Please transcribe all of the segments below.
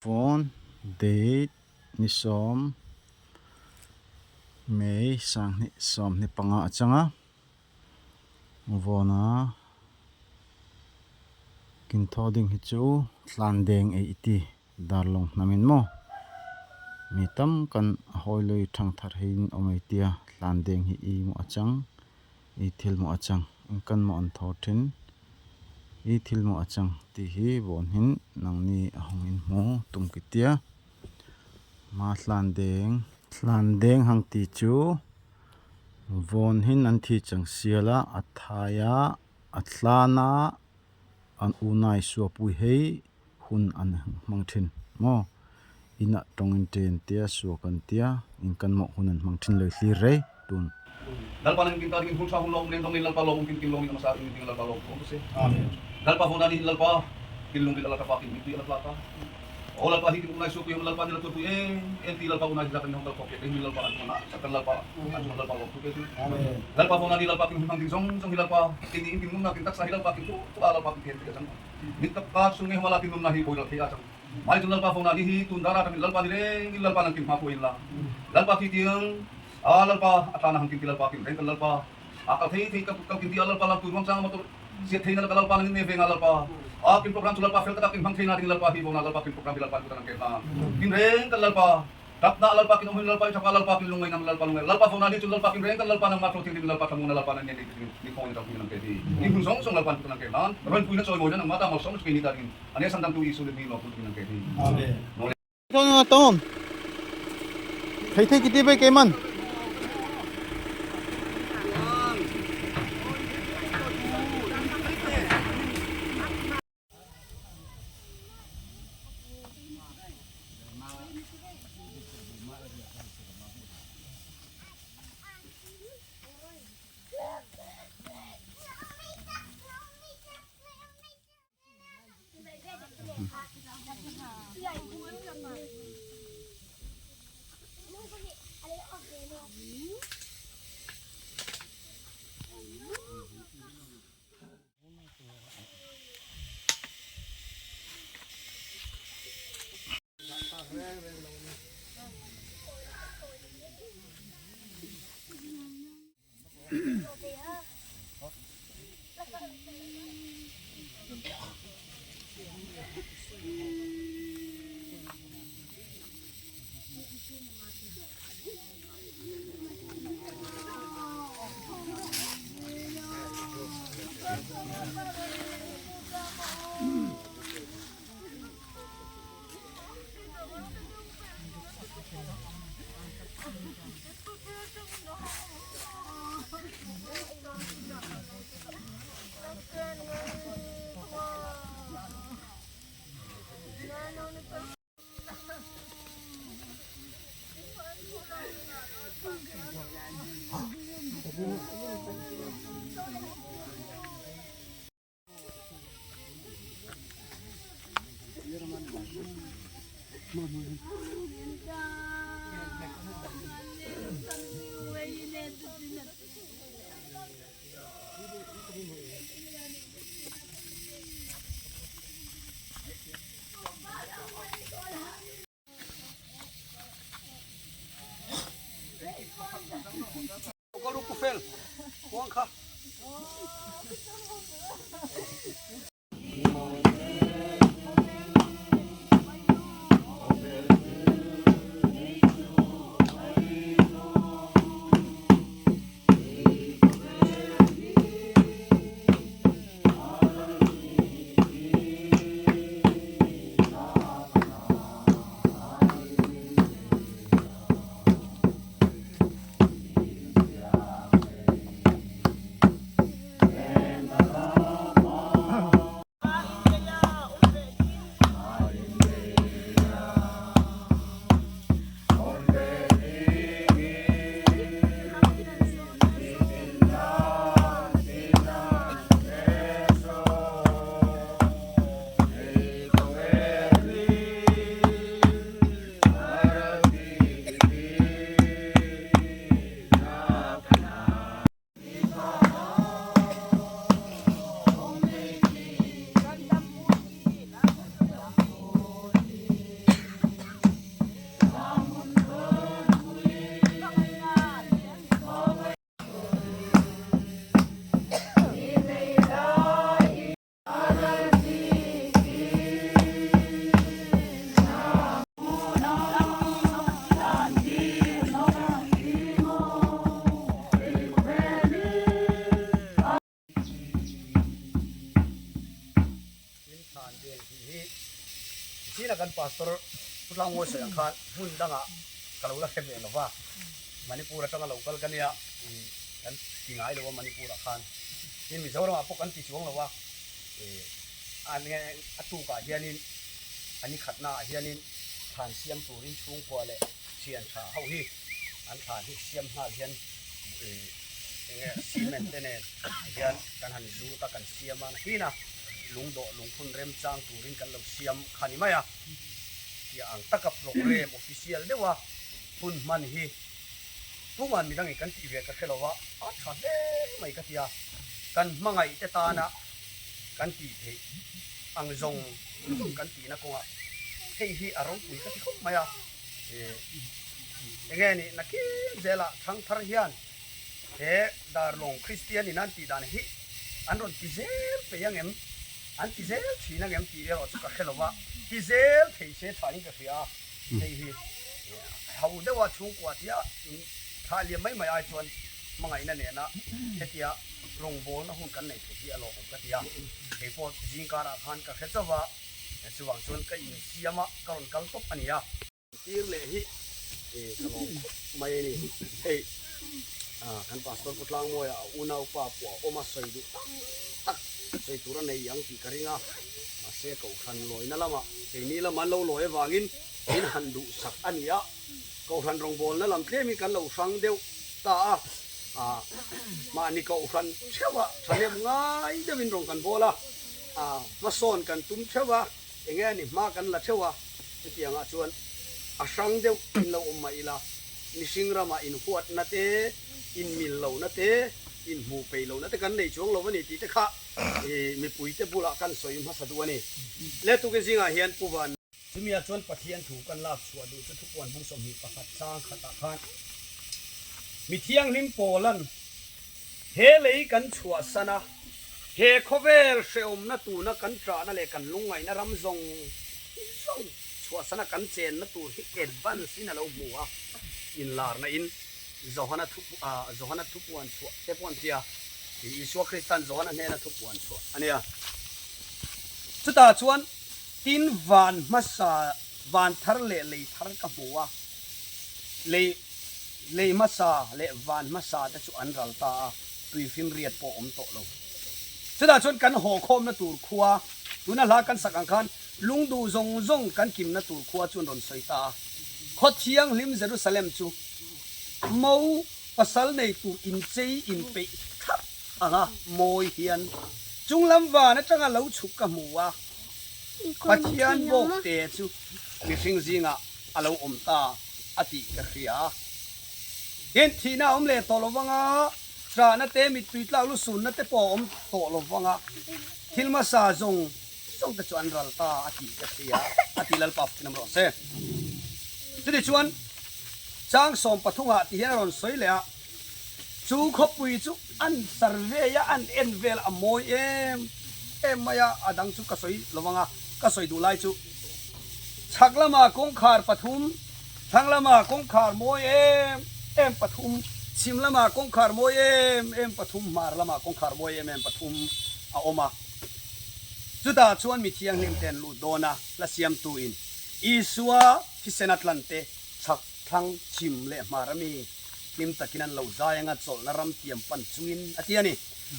Phone date ni sawm May sanghnih sawmhnih panga a chang a vawna kin thaw ding hi chu tlan deng ei i ti darlawng hnam in maw mi tam kan a hawi lui thang thar hi in awm ei tia tlan deng hi i maw a chang. I thil maw a chang in kan maw an thaw thin i thil maw a chang tih hi vawn hin nangni a hawng in hmu tum ki tia ma hlan deng hlan deng hang ti chu vawn hin an thi chang sial a a thai a a tlan a an unai suapui hei hun an hmang thin maw inah tawng in chen tia suak an tia in kan mawh hun an hmang thin lo thlir rei tun. Lalpa nang kin ta ding in hun tha hun lawm nen dong in Lalpa lawm kin kin lawm in amasa in kin Lalpa lawm thawm se. Amen. Lalpa vawn ani Lalpa kin lung bil ala ta kin mitui ala tla ta. O Lalpa hi kin unai su pui Lalpa ni la tur pui em em ti Lalpa unai hi kan hong kal khop ke kin Lalpa an na kan Lalpa an Lalpa lawm thu ke Amen. Lalpa vawn ani Lalpa kin hun hang ding zong zong hi Lalpa kin ni in kin nung na kin taksa hi Lalpa kin tu tu a Lalpa kin ken ti chang. Mit tak ka chung nge humala kin nung na hi boi la thei a chang. Mai chung Lalpa vawn ani hi tun dara tangin Lalpa ni reng in Lalpa nang kin hma pui in la. Lalpa khi tiang A Lalpa, a tana hang kin ti Lalpa kin reng kan Lalpa, a kal thei thei ka kal kin ti a Lalpa lam pui ruang chang a motor siat thei na ka Lalpa nangin me veng a Lalpa, a kin program chu Lalpa fel taka kin hmang thei na ding Lalpa hi bona Lalpa kin program hi Lalpa in kutan ang ke hna kin reng kan Lalpa, tap na Lalpa kin om hin Lalpa i thapa Lalpa kin lungngai nang Lalpa lungngai Lalpa bona ni chun Lalpa kin reng kan Lalpa nang ma tho thianghlim Lalpa thlamuan na Lalpa nang nge ni ni khawng in tang hin ang ke hi in hun zawng zawng Lalpa in kutan ang ke hna rawn pui na chawimawi na nang ma ta malsawm na chu kei ni ta ding ane sandang tu Isu le mi lawm tu kin ang ke hi. Amen. Tawn thei thei kiti bai keiman. Pastor Pu Tlangmawi sawi ang khan hmun dangah ka lo la hre ve lo va, Manipur atanga lo kal ka nia kan ti ngai lo a Manipur ah khan. Tin Mizoram ah pawh kan ti chuang lo a, a tukah hianin a ni khatna ah hianin thlan siam turin chhungkua leh thian tha ho hi an thlan hi siam nghal hian enge cement te nen hian kan han zut a kan siam a nakin a lungdawh lungphun remchang turin kan lo siam kha ni mai a tia ang taka program official deuha hun hman hi tuman midangin kan tih ve ka hre lo a, a tha hle mai ka tia kan hmangaih te tana kan tih theih ang zawng zawng kan tihna kawngah hei hi a ropui ka ti khawp mai a, enge nih nakin zelah thangthar hian he Darlawng Kristian in an tih dan hi an rawn ti zel peih ang em? An ti zel thin ang em tih erawh chu ka hre lo va, ti zel thei se thain ka hria a, hei hi ho deuha chhungkua tia in thlah liam mai mai ai chuan hmangaihna nena hetia rawngbawlna hun kan nei thei hi a lawmawm ka ti a, kei pawh zingkarah khan ka hre chauh va, chuvang chuan ka insiam a, ka rawn kal tawp a ni a. Tir leh hi ka lawm khawp mai a ni. Hei kan Pastor Pu Tlangmawia a unaupa pawh a awm a sawi duh tak tak sawi tur a nei ang tih ka ring a, mahse Kohhran lawina lamah keini lam an lo lawi avangin min han duhsak a ni a, Kohhran rawngbawlna lam tlemin kan lo hrang deuh ta a, mahni Kohhran theuha thahnem ngai deuhin rawn kan bawl a, hmasawn kan tum theuh a. Enge a ni hma kan la theuh a, hetiangah chuan a hrang deuh in lo awm mah ila, mihring ramah inhuatna te, inmil lohna te, inhmuh peih lohna te kan nei chuang lo a ni tih te kha mipuite bulah kan sawi hmasa duh a ni. Lehtukin zingah hian Pu Van. Chumia chuan Pathian thu kan lak chhuah duh chu thupuan bung 21 chang khatah khan mi thianghlim pawlan He lei kan chhuahsan a, he khawvel hrehawmna tuna kan ṭahna leh kan lungngaihna ram zawng zawng chhuahsana kan chenna tur hi advance in a lo hmu a, inlarna in Johana thu Johana thupuan chhuah te pawh an ti a, Isua Kristan Johana hnena thupuan chhuah a nia. Chutah chuan tin van hmasa van thar leh lei thar ka hmu a, lei Lei hmasa leh van hmasa te chu an ral ta a, tuifin riat pawh awm tawh lo. Chutah chuan kan haw khawmna tur khua, tuna hla kan sak ang khan lungduh zawng zawng kan kimna tur khua chu an rawn sawi ta a. Khaw thianghlim Jerusalem chu mo pasal nei tur inchei inpeih thlap anga mawi hian chunglam van atanga lo chhuk ka hmu a, Pathian bawkte chu mihring zingah a lo awm ta a tih ka hria. Tin, thihna a awm leh tawh lo vang a, ṭahna te, mittui tlak lusunna te pawh a awm tawh lo vang a, thil hmasa zawng zawng te chu an ral ta a tih ka hria a ti Lalpa Pathian rawh se. Chutichuan, chang sawmpathungah ti hian a rawn sawi leh a, chu khawpui chu an survey a, an en vel a mawi em em mai a, a dang chu ka sawi lo vang a, ka sawi duh lai chu. Chhak lama kawngkhar pathum, thlang lama kawngkhar mawi em em pathum, chhim lama kawngkhar mawi em em pathum, hmar lama kawngkhar mawi em em pathum a awm a. Chutah chuan mi thianghlim te an lut dawn a, hla siamtuin Isua thisen a tlan te chhak, thlang, chhim leh hmar ami hlim takin an lo zai anga chawlhna ram tiam pan chungin a ti a ni.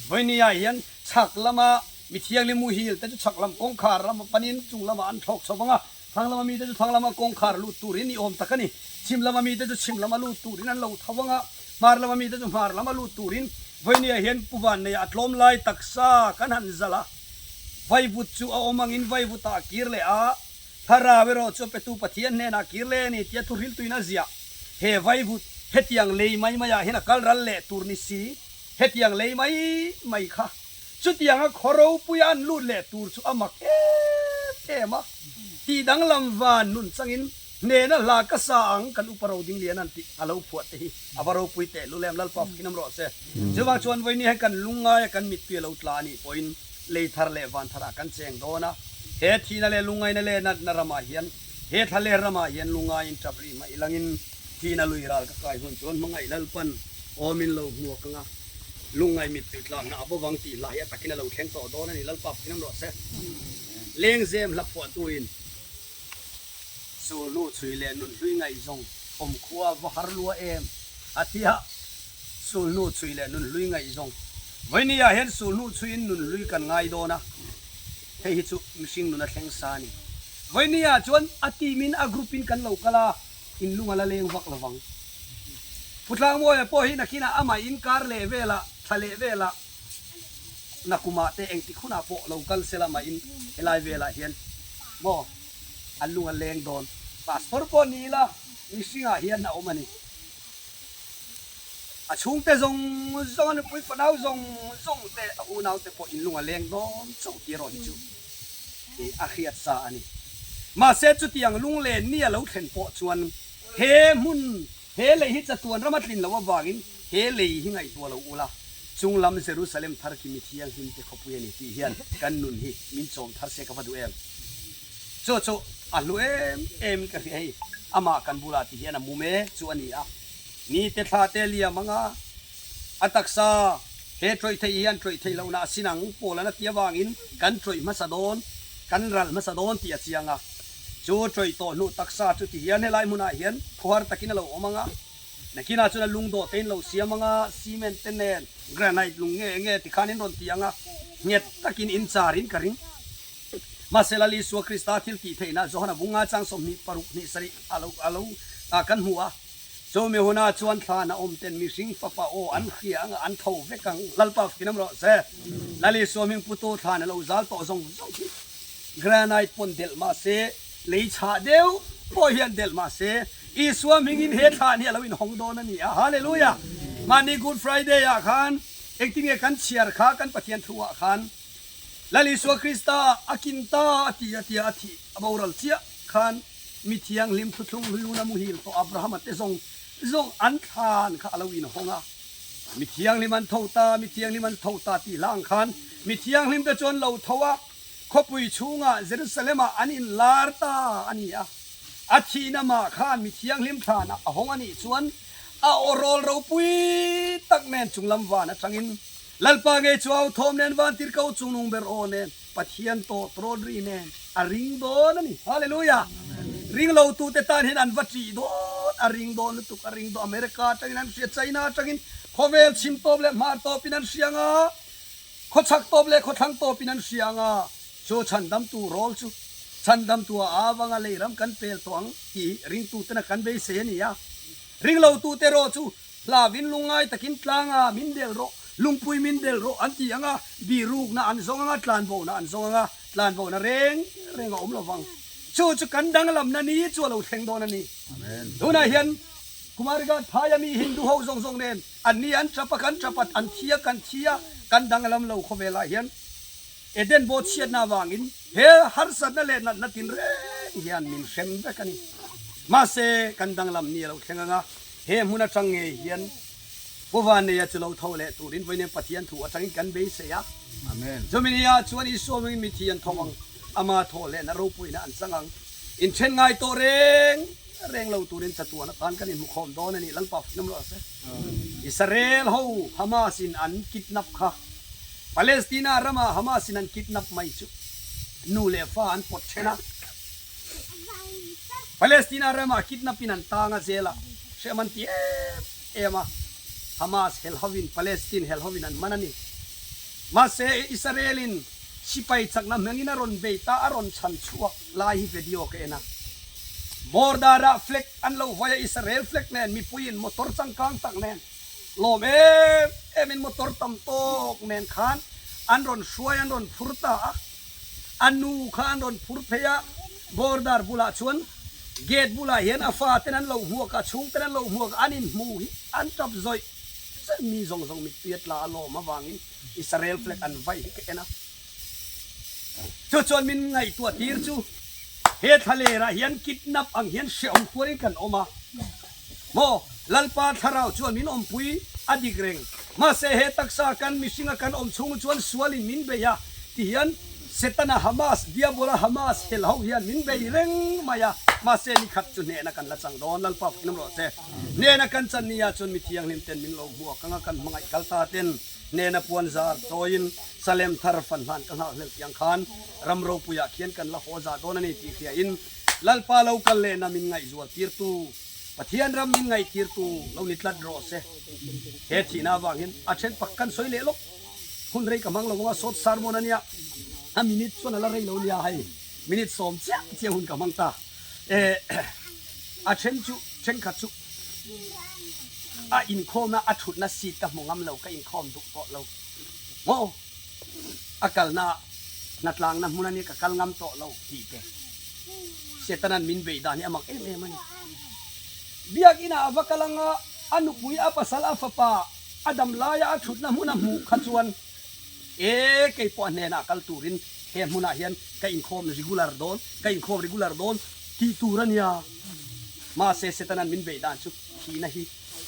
Vawinia hian chhak lama Mi thianghlim muhil te chu chhak lam kawngkhar lam panin chung lamah an thlawk chho vang a, thlang lama mite chu thlang lama kawngkhar lut turin ni awm tak a ni. Chhim lama mite chu chhim lama lut turin an lo tho vang a, hmar lama mite chu hmar lama lut turin. Vawinia hian Pu Vanneia a tlawm lai taksa kan han zalh a, vaivut chu a awm angin vaivutah a kir leh a, Thlarau erawh chu a petu Pathian hnenah kir leh a ni tia thuhriltuin a ziah. He vaivut hetiang lei mai maiah hian a kal ral leh tur ni si, hetiang lei mai mai kha Chutianga khaw ropuia an lut leh tur chu a mak em em a, tih danglam van nun changin hnena hla ka sa ang kan upa ro ding lian an tih a lo phuah te hi a va ropui teh lulem Lalpa fakin awm rawh se. Chuvang chuan vawiin hian kan lungngaia kan mittui a lo tla a nih pawhin lei thar leh van tharah kan cheng dawn a, he thihna leh lungngaina leh natna ramah hian he thla leh ramah hian lungngaiin tap rih mah ilangin thihna lui ral ka kai hun chuan hmangaih Lalpan awmin lo hmuak anga. Lungngai mittui tlakna a bawvang tih hla hi a takin a lo thleng tawh dawn a ni, Lalpa Pathian rawh se. Lengzem hla phuahtuin. Sulhnu chhui leh nunhlui ngaihzawng awm khua va har lua em? A ti a, Sulhnu chhui leh nunhlui ngaihzawng. Vawinia hian sulhnu chhuiin nunhlui kan ngai dawn a, hei hi chu mihring nun a thleng sa a ni. Vawinia chuan a team in a group in kan lo kal a, in lung a la leng vak lovang. Pu Tlangmawia pawh hi nakinah amah in kar leh velah, thla leh velah, nakumah te engtik hunah pawh lo kal sela mah in helai velah hian maw a lung a leng dawn. Pastor pawh ni ila mihringah hian a awm a ni. A chhungte zawng zawng a nupui fanau zawng zawng te a unau te pawh in lung a leng dawn chauh tih erawh hi chu a hriat sa a ni. Mahse chutiang lunglen ni a lo thlen pawh chuan he hmun he lei hi chatuan rama tlin loh avangin he lei hi ngaihtuah lo ula, chung lam Jerusalem thar khi mi thianghlim te khawpui a ni tih hian kan nun hi min chawm thar se ka va duh em. Chu chu a hlu em em ka hria hei, amah kan bulah ti hian a mu mek chu a ni a, ni te thla te liam anga a taksa he tawih theih hian tawih theih lohna a sin ang pawl an a ti avangin kan tawih hmasa dawn, kan ral hmasa dawn tih a chiang a, chu tawih tawh hnu taksa chu ti hian helai hmunah hian khuhar takin a lo awm anga, nakinah chuan a lungdawh te in lo siam anga, cement te nen granite lung nge nge tikhan in rawn ti anga, nghet takin in charin ka ring. Mahse Lal Isua Krista thil tih theihna Johana vunga chang 26 hnih sarih a lo a lo ah kan hmu a. Chumi hunah chuan thlan a awm ten mihring fapa aw an hria anga an tho vek ang. Lalpa fkin awm rawh se. Lal Isua hming putu thlan a lo zal tawh zawng zawng hi granite pawn delh mahse lei chhah deuh pawh hian delh mahse Isua hmingin he thlan hi a lo inhawng dawn a ni a. Hallelujah! Mahni Good Friday ah khan engtinge kan chhiar kha kan Pathian thu ah khan Lal Isua Krista a kin ta a ti a tia a thih a boral chiah khan mi thianghlim thuthlung hlui a muhil tawh Abrahama te zawng zawng an thlan kha a lo inhawng a. Mi thianghlim an tho ta, mi thianghlim an tho ta tih hlang khan mi thianghlim te chu an lo tho a, khawpui chhungah Jerusalem ah an inlar ta a ni a. A thihna mah khan mi thianghlim thlan a hawng a nih chuan a awrawl ropui tak nen chunglam van atangin Lalpa ngei chu au thawm nen vantir ko chungnung ber aw nen Pathian tawt rawt ri nen a ring dawn a ni. Hallelujah! Ring lo tu te tan hian an va ṭih dawn, a ring dawn lutuk, a ring dawn. America aṭangin an hria, China aṭangin khawvel chhim tawp leh hmar tawpin an hria anga, khawchhak tawp leh khawthlang tawpin an hria anga, chu chhandamtu rawl chu chhandamtu a avanga leiram kan pel tawh ang tih hi ringtutena kan beisei a ni a. Ring lo tu te rawh chu Hlavin lungngai takin tlanga min del rawh, lungpui min del rawh an ti ang a, bihrukna an zawng ang a, tlanbohna an zawng ang a, tlanbohna reng reng a awm lo vang. Chu chu kan danglamna ni chu a lo thleng dawn a ni. Tunah hian Kumarghat phaia mi Hindu ho zawng zawng nen an ni an tap a, kan tap a, an thi a, kan thi a, kan danglam lo khawvelah hian Eden bawh chhiatna avangin he harsatna leh natna tinreng hian min hrem vek a ni. Mahse kan danglam ni a lo thleng ang a, He hmun atang ngei hian Pu Vanneia chu lo tho leh turin vawiin Pathian thu atangin kan beisei a. Amen. Chumi ni ah chuan Isua mingin mithi an tho ang, ama thaw lehna ropuina an chang ang. Inthen ngai tawh reng reng lo turin chatuan atan kan inhmukhawm dawn a ni. Lalpa fak lam rawh se. Israel ho Hamas in an kidnap kha Palestina rama Hamas in an kidnap mai chu nu leh fa an pawt then a. Palestina ramah kidnap in an tang a zel a, hrehawm an ti em em a, Hamas hel hovin Palestine hel hovin an man a ni. Mahse Israel in sipai chakna hmangin a rawn bei ta a rawn chhan chhuak lai hi video ka en a. Border ah flag an lo vawi a Israel flag nen mipui in motor changkang tak nen lawm em em in motor tam tawk nen khan an rawn hruai an rawn phur ta a. A nu kha an rawn phur phei a, border bulah chuan gate bulah hian a fa ten an lo hmuak a, chhung ten an lo hmuak a, an inhmu hi an tap zawih zawih mi zawng zawng mittui a tla a lawm avangin Israel flag an vai hi ka en a. Chu chuan min ngaihtuah tir chu he thlalerah hian kidnap ang hian hrehawm tuarin kan awm a. Maw Lalpa thlarau chuan min awmpui a dik reng. Mahse he taksa kan mihringa kan awm chhung chuan sualin min bei a ti hian Setana Hamas, Diabola Hamas hel ho hian min bei reng mai a. Mahse ni khat chu hnehna kan la chang dawn. Lalpa fakin awm rawh se. Hnehna kan chan nia chuan mi thianghlim ten min lo hmuak anga kan hmangaih kal ta ten hnehna puan zar chawiin Salem thar fan hlan ka nghak hlel tiang khan ram ropuiah khian kan la haw zah dawn a ni tih hria in. Lalpa lo kal lehna min ngaihzual tirtu, Pathian ram min ngaihtirtu lo ni tlat rawh se. He thihna avang hian a then pak kan sawi leh lawk. Hun rei ka hmang lo vang a, short sermon a nia, a minute chuan a la rei lo nia hei, minute sawm chiah chiah hun ka hmang ta. Eh, a then chu, thenkhat chu a inkhawmna a thutna seat ka hmu ngam lo, ka inkhawm duh tawh lo. Maw? A kalna hnatlangna hmun a nia ka kal ngam tawh lo tih te. Setanan min beih dan hi a mak em em a ni. Biakinah a va kal anga a nupui, a pasal, a fapa a dam laia a thutna hmun a hmuh kha chuan e kei pawh a hnenah kal turin he hmunah hian ka inkhawm regular dawn, ka inkhawm regular dawn tih tur a nia. Mahse Setanan min beih dan chu thihna hi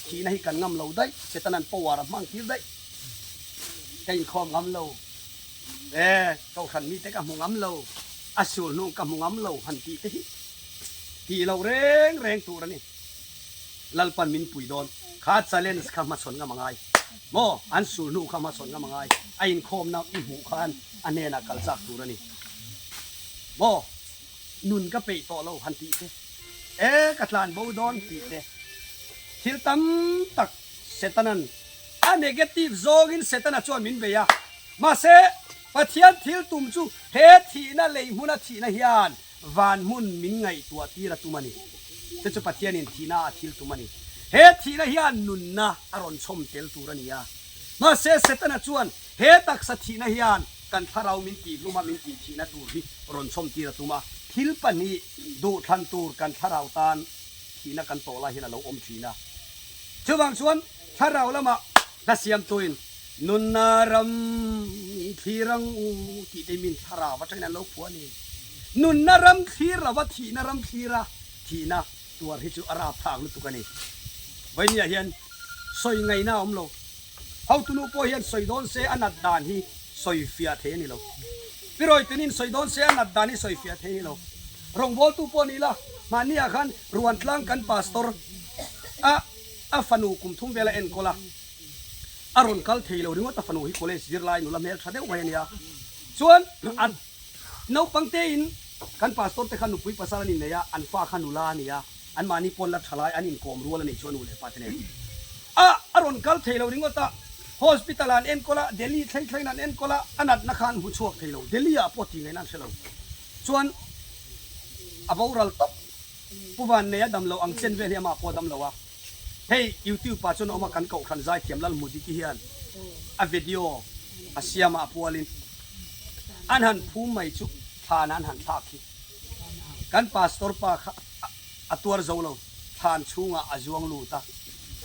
thihna hi kan ngam lo daih, Setanan power a hmang tir daih. Ka inkhawm ngam lo. E, kohhran mite ka hmu ngam lo, a sul hnung ka hmu ngam lo han tih te hi tih loh reng reng tur a ni. Lalpan min pui dawn. Kha challenge kha hmachhawn ngam a ngai. Maw? An sul hnu kha hmachhawn ngam a ngai. A inkhawmna i hmuh khan a hnenah kal chak tur a ni. Maw? Nun ka peih tawh lo han tih te, e ka tlan bo dawn tih te, thil tam tak Setanan a negative zawngin Setana chuan min bei a. Mahse, Pathian thil tum chu he thihna lei hmuna thihna hian van hmun min ngaihtuah tir a tum a ni. Chu chu Pathianin thihna a thil tum a ni. He thihna hian nunna a rawn chhawm tel tur a ni a. Mahse, Setana chuan he taksa thihna hian kan thlarau min tihhlum a, min tihthihna tur hi rawn chhawm tir a tum a. Thil pahnih duhthlan tur kan thlarau tan thihna kan tawh lai hian a lo awm thin a. Chuvang chuan thlarau lamah hla siamtuin Nunna ram i thlir ang u tih te min thlarau atangin an lo phuah a ni. Nunna ram thlir lova thihna ram thlira thihna tuar hi chu a rapthlak lutuk a ni. Vawinia hian sawi ngaihna a awm lo. Hotunu pawh hian sawi dawn se a nat dan hi sawi fiah thei a ni lo. Pirawi tunin sawi dawn se a nat dan hi sawi fiah thei a ni lo. Rawngbawltu pawh ni la, mahniah khan Ruantlang kan pastor a a fanu kum thum vel a enkawl a, a rawn kal thei lo ringawt a fanu hi college zirlai nula hmel tha deuh mai a nia. Chuan a naupang tein kan pastor te kha nupui pasal an innei a, an fa kha nula a ni a, anmahni pawn la tha lai an inkawm rual a nih chu a nu leh pa te nen. A a rawn kal thei lo ringawt a, hospital ah an enkawl a, Delhi thleng thlengin an enkawl a, a natna kha an hmu chhuak thei lo, Delhi ah pawh tih ngaihna an hre lo. Chuan a boral tawp. Pu Vanneia dam lo ang chen vel hi amah pawh a dam lo a. Hei YouTube ah chuan a awm a, kan kohhran zaithiam Lalmudiki hian a video a siam a, a pualin an han phum mai chu thlan ah an han thlak hi. Kan pastor pa kha a tuar zo lo, thlan chhungah a zuang lut a,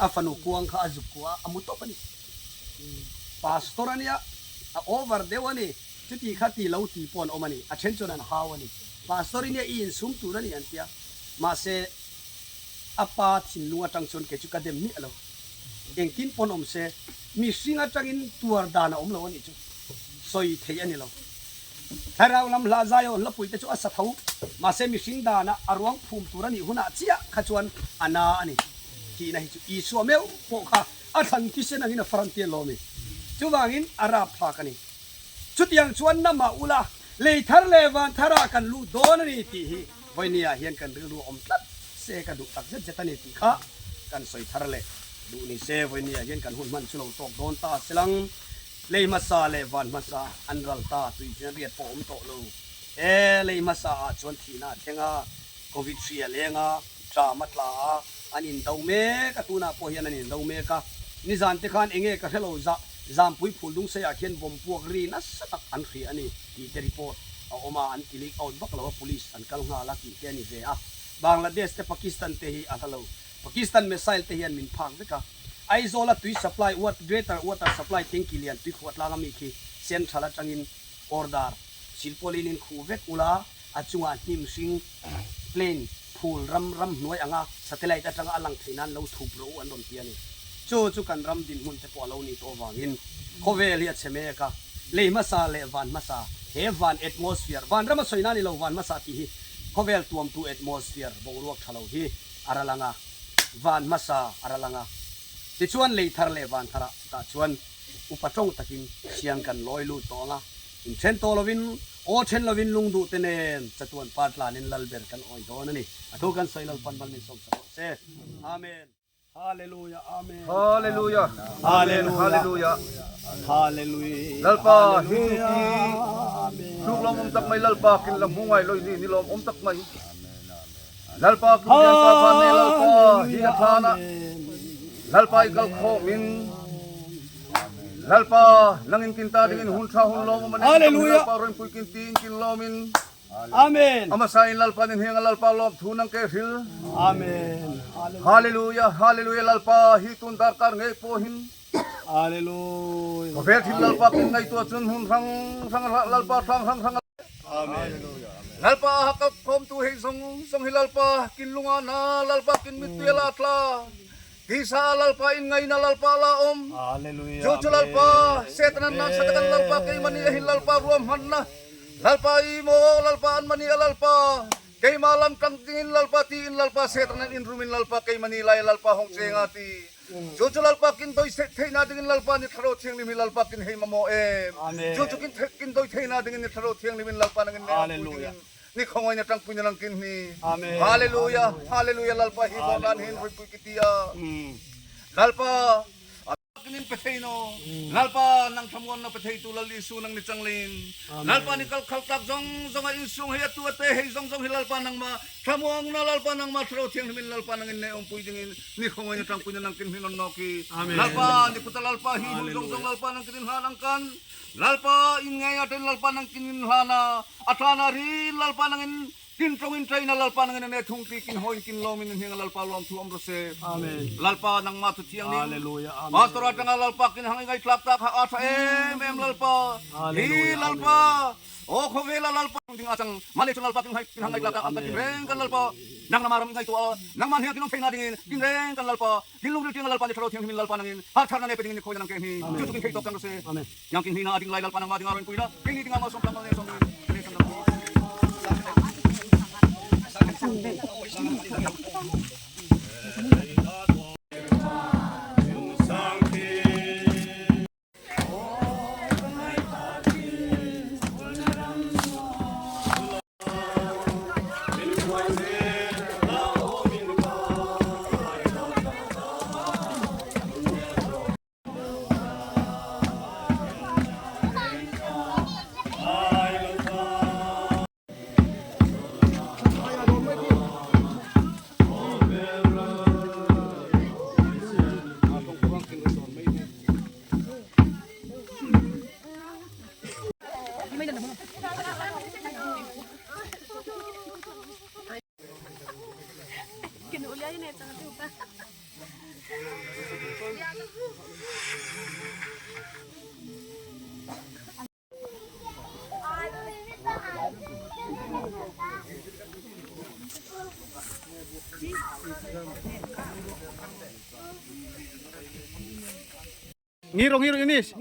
a fanu kuang kha a zuk kuah a, a mu tawp a ni. Pastor a nia, a over deuh a ni. Chuti kha ti lo ti pawh an awm a ni, a then chuan an hau a ni. Pastor i nia i insum tur a ni an tia. Mahse, a pa thinlung atang chuan kei chu ka dem miah lo. Engtin pawn awm se, mihring atangin tuar dan a awm lo a nih chu sawi theih a ni lo. Thlarau lam hla zai awn hlapui te chu a sa tho, mahse mihring dana a ruang phum tur a nih hunah chiah kha chuan a na a ni. Thihna hi chu Isua meuh pawh kha a thlan thisen angin a far an ti alawm i. Chuvangin a rapthlak a ni. Chutiang chuan namah ula, lei thar leh van tharah kan lut dawn a ni tih hi vawinia hian kan rilru a awm tlat se ka duh tak zet zet a ni tih kha kan sawi thar leh duh ni se vawinia hian kan hun hman chu lo tawk dawn ta silang. Lei hmasa leh van hmasa an ral ta tui hian riat pawh a awm tawh lo. E, lei hmasa ah chuan thihna a thleng a, Covid hri a leng a, tram a tla a, an indo mek a, tunah pawh hian an indo mek a. Nizan te khan enge ka hrelo zah Zampui phul dung seiah khian bomb puak ri nasa tak an hria a ni tih te report a awm a, an ti leak out vak lo a, police an kal nghal a tih te a ni ve a. Bangladesh te Pakistan te hi a hla lo. Pakistan missile te hian min phak vek a. Aizawl a tui supply wat greater water supply tanky lian tui khuah tlang ami khi central atangin order silpawlin in khuh vek ula a chungah hnim hring plane phul ram ram hnuai anga satellite atanga a lang theih nan lo thup rawh u an rawn ti a ni. Chu chu kan ram dinhmun te pawh a lo nih tawh avangin khawvel hi a chhe mek a, lei hmasa leh van hmasa, he van atmosphere, van rama sawi nan i lo van hmasa tih hi khawvel tuamtu atmosphere boruak tha lo hi a ral ang a, van hmasa a ral ang a. Tichuan lei thar leh van tharah chutah chuan upa tawng takin siang kan lawi lut tawh ang a, inthen tawh lovin. Aw then lovin lungduh te nen chatuan par tlanin lal ber kan awi dawn a ni. A thu kan sawi Lalpan mal min sawm sak rawh se. Amen. Hallelujah Amen. Hallelujah Amen Hallelujah Hallelujah Lalpa hi ti tluk lawm awm tak mai Lalpa kin la hmu ngai loi ni ni lawm awm tak mai Lalpa kum lian pa van ne Lalpa hi a thana Lalpa i kal khawm in Lalpa nangin kin ta dingin hun tha hun lawm awm a Hallelujah Lalpa rawn pui kin ti in kin lawm in Amen. A hmasa in Lalpa nin hiang a Lalpa lawm thu nang ke hril. Amen. Hallelujah, Hallelujah Lalpa hi tun darkar ngei pawhin. Hallelujah. Khawvel thil Lalpa kin ngaihtuah cun hmun hrang hrang Lalpa hrang hrang hrang. Amen. Lalpa hakak khawmtu hei zong zong hi Lalpa kin lunga na Lalpa kin mittui la tla. Tisa Lalpa in ngai na Lalpa la om. Hallelujah. Cu cu Lalpa Satan nan satakan Lalpa keimah nih hin Lalpa ruam hman na. Lalpa i maw Lalpa an mani a Lalpa keimah lam tang dingin Lalpa ti in Lalpa Satan an in rum in Lalpa keimah ni lai Lalpa hong ceng a ti cu cu Lalpa kin doi theina dingin Lalpa ni thlarau thianghlim hi Lalpa kin hei mamaw em cu cu kin kin doi theina dingin ni thlarau thianghlim in Lalpa nangin ne pui dingin ni khongoi na tang pui na lang kin ni Hallelujah Hallelujah Lalpa hi bawlan hin rui pui ki tia Lalpa Kinin pe thei no Lalpa nang thlamuan na pe thei tu Lal Isu nang ni changlin Lalpa ni kal khal tak zong zong a in sung hei atu ate hei zong zong hi Lalpa nang ma thlamuang na Lalpa nang ma thlarau thianghlim in Lalpa nang in ne um pui ding in ni khongoi na tang pui na nang kin hin on no ki Lalpa ni kuta Lalpa hi hun zong zong Lalpa nang kin hlan ang kan Lalpa in ngai aten Lalpa nang kin in hlana athana ri Lalpa nang in Kin tlong in tlei na Lalpa nang in ne thung ti kin hoin kin lom in hing Lalpa lom thu om rose. Amen. Lalpa nang ma thu thiang ning. Hallelujah. Amen. Pastor atanga Lalpa kin hang ngai tlak tak ha a tha em em Lalpa. Hi Lalpa. O khawvela Lalpa ding achang male chu Lalpa kin hai kin hang ngai tlak tak ang kan reng kan Lalpa. Nang na maram ngai tu a nang man hiang kin ong theina ding in kin reng kan Lalpa. Kin lung ril king Lalpa ni tharo thiang himin Lalpa nangin har thar na ne pe ding in khoi na nang ke hi. Chu chu kin thei tok chang rose. Amen. Yang kin hina ading lai Lalpa nang ma ding aron puina king ni ding ama som plang ma ne som ne som Ngiro ngiro inis.